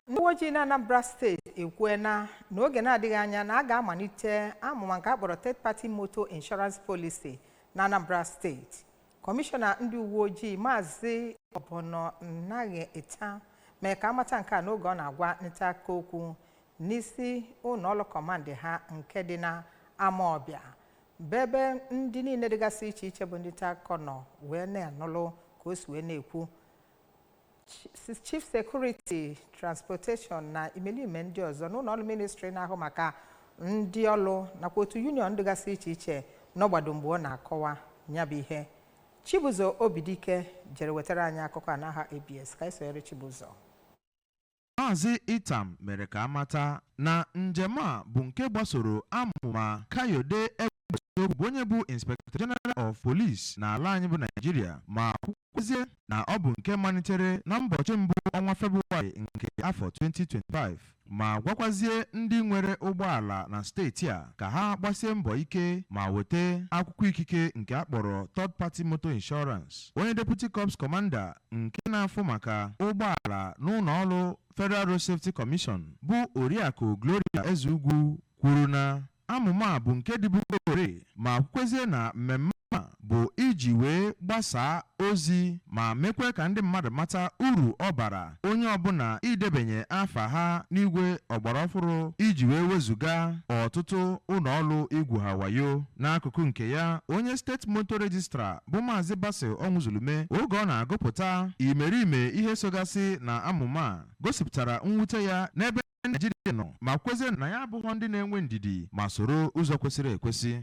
Ndị uwe ojii na Anambra Steeti ekwuena n'oge na-adịghị anya na a ga-amalite amụma nke a kpọrọ Third Party Motor Insurance Policy na Anambra Steeti. Kọmishọna ndị uwe ojii, Maazị Ọbọnọ Nnaghe Ịta, mee ka amata nke a n'oge ọ na-agwa nta akụkọ okwu n'isi ụlọ ọrụ command ha nke dị na Amaọbịa, bụ ebe ndị niile dịgasị iche iche bụ ndị nta akụkọ nọ wee na-anụlụ ka o si wee na-ekwu. Chief Security Transportation na imelime ndị ọzọ n'ụlọ ọrụ ministry na-ahụ maka ndị ọrụ nakwa otu union dịgasị iche iche n'ọgbado mgbe ọ na-akọwa ya bụ ihe. Chibụzọ Obidike jere wetara anyị akụkọ a n'aha ABS. Ka anyị sonyere Chibụzọ. Maazị Itam mere ka amata na njem a bụ nke gbasoro amụma Kayode Egbetokun, bụ onye bụ Inspector General of Police n'ala anyị bụ Naijiria, ma kwukwezie na ọ bụ nke malitere na ụbọchị 1 ọnwa Febụwarị nke afọ 2025, ma gwakwazie ndị nwere ụgbọala na steeti a ka ha gbasie mbọ ike ma weta akwụkwọ ikike nke a kpọrọ Third Party Motor Insurance. Onye Deputy Corps Commander nke na-afụ maka ụgbọala n'ụlọ ọrụ Federal Road Safety Commission, bụ Oriakụ Gloria Ezeugwu, kwuru na amụma a bụ nke dịbugore, ma kwukwezie na mmemme a bụ iji wee gbasaa ozi ma mekwe ka ndị mmadụ mata uru ọ bara onye ọbụla idebanye afa ha n'igwe ọgbara ọfụrụ iji wee wezụga ọtụtụ ụlọ ọrụ igwu ha wayo. N'akụkụ nke ya, onye State Motor Registrar, bụ Maazị Basil Ọnwụzulume, oge ọ na-agụpụta imerime ihe sogasị na amụma a, gosipụtara mwute ya n'ebe Naijiria nọ, ma kwezie na ya abụghọ ndị na-enwe ndidi ma soro ụzọ kwesịrị ekwesị.